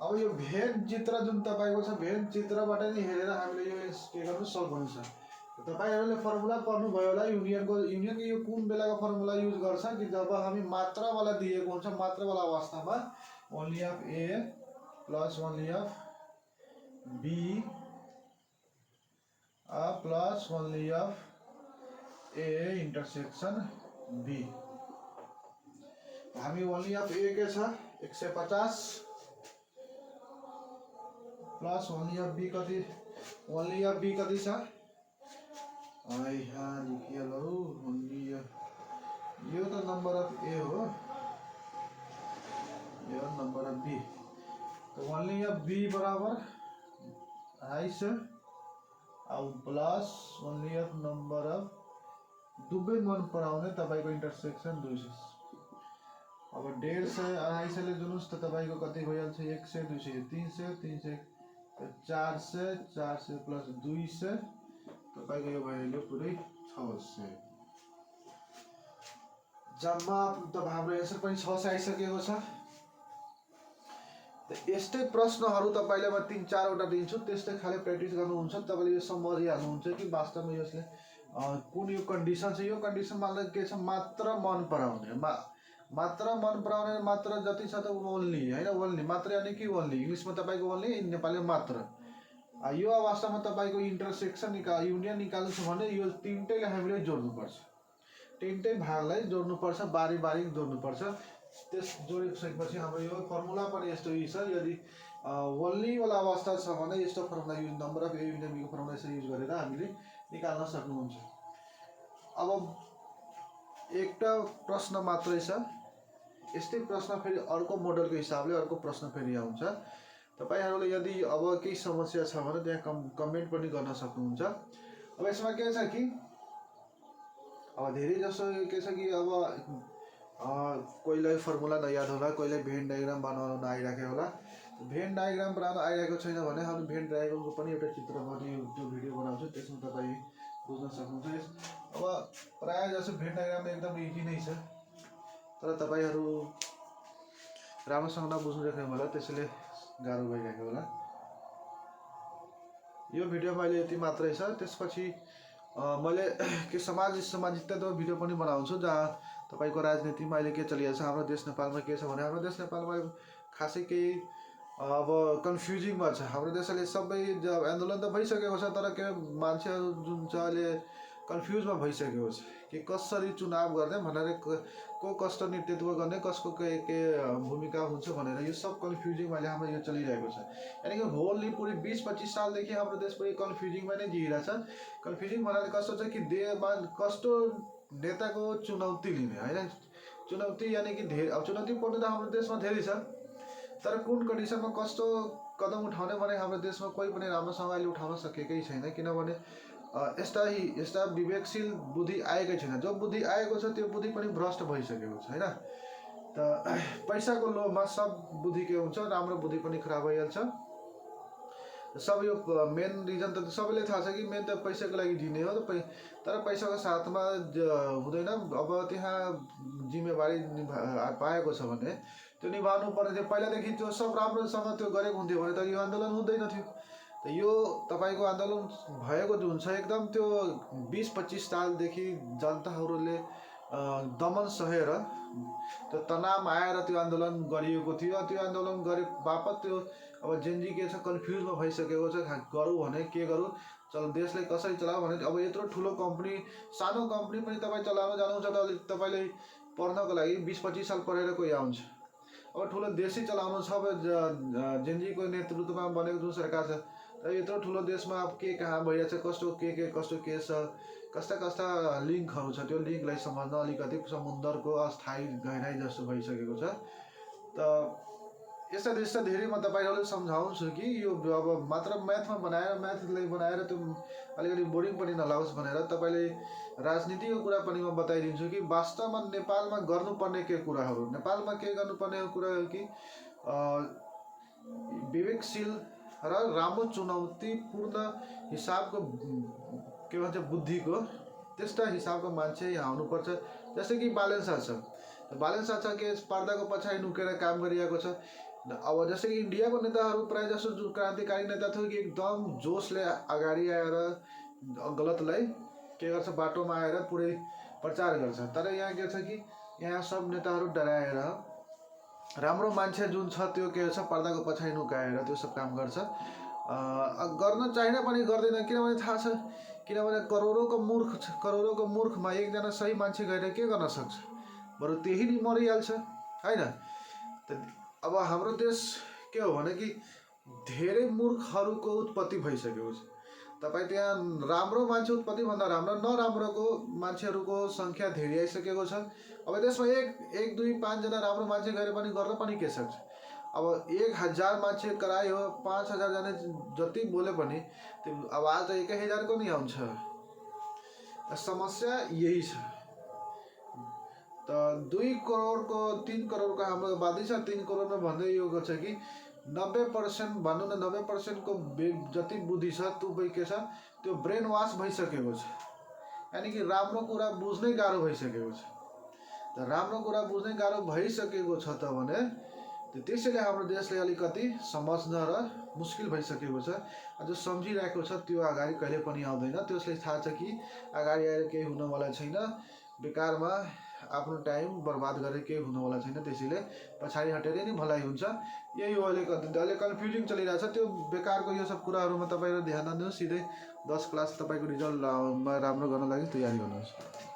अब यो भेन चित्र जुन तपाईको छ भेन चित्रबाट नि हेरेर हामीले यो के गर्नु सल्भ गर्नु छ। तपाईहरुले फर्मुला पढ्नुभयो होला युनियनको यो कुन बेलाको फर्मुला युज गर्छ कि जब हामी मात्रा वाला दिएको हुन्छ मात्रा वाला अवस्थामा only of A plus only of B plus only of A intersection B. हामी ओन्ली अफ ए के छ 150 प्लस ओन्ली अफ बी कति ओन्ली अफ बी कति छ यहाँ लेखिहालौ ओन्ली यो त नम्बर अफ ए हो यो नम्बर अफ बी तो ओन्ली अफ बी बराबर 250 और plus only of number of दुबै मन पराउने तपाईको इंटरसेक्शन 200। अब 150 250 ले जुनुस् त तपाईको कति भइहाल्छ 100 200 300 300 400 400 प्लस 200 तपाईको यो भयो पुरै 600। जम्मा त हाम्रो एन्सर पनि 600 आइसकेको छ। यस्तै प्रश्नहरु तपाईलाई म 3-4 वटा दिन्छु त्यस्तै खाली प्र्याक्टिस गर्नुहुन्छ तपाईले यो सम्झिहाल्नुहुन्छ कि वास्तवमा यसले कुन यो कन्डिसन छ। यो कन्डिसन मान्दा के छ मात्र मन पराउने मात्र मन पराउने मात्र जति छ त ओन्ली हैन ओन्ली मात्र यानी कि ओन्ली इंग्लिशमा तपाईको ओन्ली नेपालीमा मात्र। यो अवस्थामा तपाईको इंटरसेक्शन युनियन निकाल्नु छ भने यो तीनटैलाई हामीले जोड्नु पर्छ तीनटै भागलाई जोड्नु पर्छ बारी बारी जोड्नु पर्छ। त्यस जोडिसकेपछि हाम्रो यो फर्मुला पनि यस्तो छ यदि ओन्ली वाला अवस्था छ भने यस्तो formula use number of A union B को फर्मुला यसरी युज गरेर हामीले निकाल्न सक्नुहुन्छ। अब एउटा प्रश्न मात्रै छ यस्तै प्रश्न फेरि अर्को मोडलको हिसाबले अर्को प्रश्न फेरि आउँछ। तपाईहरुले यदि अब केही समस्या छ भने त्यहाँ कमेन्ट पनि गर्न सक्नुहुन्छ। अब यसमा के छ कि अब धेरै जसो के छ कि अब कोहीलाई फर्मुला नयाद होला कोहीलाई भेन डायग्राम बनाउन आइराखे होला। भेन डायग्राम बनाउन आइरहेको छैन भने हामी भेन डायग्रामको पनि एउटा चित्र पनि त्यो भिडियो बनाउँछु त्यसमा तपाई बुझ्न सक्नुहुन्छ। अब प्राय जसो भेन डायग्राम एकदम इजी नै छ तर तपाईहरु राम्रोसँग नबुझ्नु रहेको होला त्यसैले गाह्रो भइरहेको होला। यो भिडियोमा अहिले यति मात्रै छ त्यसपछि मैले के सामाजिकताको भिडियो पनि बनाउँछु जहाँ तपाईको राजनीतिमा अहिले के चलिरहेको छ हाम्रो देश नेपालमा के छ भने हाम्रो देश नेपालमा खासै केही अब कन्फ्युजिङमा छ। हाम्रो देशले सबै आन्दोलन त भइसकेको छ तर के मान्छेहरु जुन छ अहिले कन्फ्युजमा भइसकेको छ कि कसरी चुनाव गर्ने भनेर को कस्तो नेतृत्व गर्ने कसको के भूमिका हुन्छ भनेर यो सब कन्फ्युजिङ अहिले हाम्रो यो चलिरहेको छ। यानी कि होलली पुरै 20-25 सालदेखि हाम्रो देश पुरै कन्फ्युजिङमा नै जिइरहेछ। कन्फ्युजिङ भन्नाले कस्तो छ कि देशमा कस्तो नेताको चुनौती लिने हैन चुनौती यानी कि धेरै अब चुनौती पर्नु त हाम्रो देशमा धेरै छ तर कुन कन्डिसनमा कस्तो कदम उठाउने भने हाम्रो देशमा कोही पनि राम्रोसँग अहिले उठाउन सकेकै छैन किनभने यस्ता विवेकशील बुद्धि आएकै छैन। जो बुद्धि आएको छ त्यो बुद्धि पनि भ्रष्ट भइसकेको छ हैन। त पैसाको लोभमा सब बुद्धि के हुन्छ राम्रो बुद्धि पनि खराब भइहाल्छ। सब यो मेन रिजन त सबैले थाहा छ कि मेन त पैसाको लागि दिने हो तर पैसाको साथमा हुँदैन। अब त्यहाँ जिम्मेवारी पाएको छ भने त्यो निभाउनु पर्ने थियो पहिलादेखि त्यो सब राम्रोसँग त्यो गरेको हुन्थ्यो भने त यो आन्दोलन हुँदैन थियो। त यो तपाईको आन्दोलन भएको जुन छ एकदम त्यो 20-25 सालदेखि जनताहरूले दमन सहेर त्यो तनाव आएर त्यो आन्दोलन गरिएको थियो। त्यो आन्दोलन गरे बापत त्यो अब जेनजी के छ कन्फ्युजमा भइसकेको छ गरौँ भने के गरौँ चल देशलाई कसरी चलाऊ भने अब यत्रो ठुलो कम्पनी सानो कम्पनी पनि तपाई चलाउन जानुहुन्छ त तपाईले पढ्नको लागि 20-25 साल पढेर कोही आउँछ। अब ठुलो देशै चलाउनु छ जेनजी को नेतृत्वमा बनेको जुन सरकार छ र यत्रो ठुलो देशमा अब के कहाँ भइरहेछ कस्तो के छ कस्ता लिङ्कहरु छ त्यो लिङ्कलाई समझ्न अलिकति समुद्रको अस्थायी गहिराई जस्तो भइसकेको छ। त यस्ता धेरै म तपाईहरुलाई सम्झाउँछु कि यो अब मात्र म्याथमा म्याथलाई बनाएर त्यो अलिकति बोरिङ पनि नलाओस् भनेर तपाईले राजनीतिको कुरा पनि म बताइदिन्छु कि वास्तवमा नेपालमा गर्नुपर्ने के कुराहरु नेपालमा के गर्नुपर्ने कुरा हो कि विवेकशील र राम्रो चुनौतीपूर्ण हिसाबको के भन्छ बुद्धिको त्यस्ता हिसाबको मान्छे यहाँ आउनुपर्छ। जस्तै कि बालेन शाह छ बालेन शाह छ के पर्दाको पछाडि नुकेर काम गरिरहेको छ अब जस्तै कि इन्डियाको नेताहरू प्रायः जसो जो क्रान्तिकारी नेता थियो कि एकदम जोसले अगाडि आएर गलतलाई के गर्छ बाटोमा आएर पुरै प्रचार गर्छ। तर यहाँ के छ कि यहाँ सब नेताहरू डराएर राम्रो मान्छे जुन छ त्यो के छ पर्दाको पछाडि नुकाएर त्यो सब काम गर्छ। गर्न चाहिन पनि गर्दैन, किनभने थाहा छ किनभने करोडौँको मूर्खमा एकजना सही मान्छे गएर के गर्न सक्छ, बरु त्यही नि मरिहाल्छ होइन। अब हाम्रो देश के हो भने कि धेरै मूर्खहरूको उत्पत्ति भइसकेको छ। तपाईँ त्यहाँ राम्रो मान्छे उत्पत्ति भन्दा राम्रो नराम्रोको मान्छेहरूको सङ्ख्या धेरै आइसकेको छ। अब त्यसमा एक दुई पाँचजना राम्रो मान्छे गएर पनि गर्न पनि के सक्छ। अब 1000 मान्छे करायो 5000 जना जति बोले पनि त्यो आवाज त 1000 को नि आउँछ। समस्या यही छ। त 2 करोडको 3 करोडको हाम्रो आबादी छ। 3 करोडमा भन्दै यो गर्छ कि 90% भनौँ न 90% को जति बुद्धि छ त्यो के छ त्यो ब्रेन वास भइसकेको छ। यानि कि राम्रो कुरा बुझ्नै गाह्रो भइसकेको छ। त राम्रो कुरा बुझ्नै गाह्रो भइसकेको छ त भने त्यसैले हाम्रो देशले अलिकति समझ्न र मुस्किल भइसकेको छ। जो सम्झिरहेको छ त्यो अगाडि कहिले पनि आउँदैन। त्यसले थाहा छ कि अगाडि आएर केही हुनवाला छैन, बेकारमा आफ्नो टाइम बर्बाद गरेर केही हुनवाला छैन, त्यसैले पछाडि हटेर नि भलाइ हुन्छ। यही हो अहिले कन्फ्युजिङ चलिरहेछ। त्यो बेकारको यो सब कुराहरूमा तपाईँहरू ध्यान नदिनुहोस्, सिधै 10 क्लास तपाईँको रिजल्टमा राम्रो गर्न लागि तयारी गर्नुहोस्।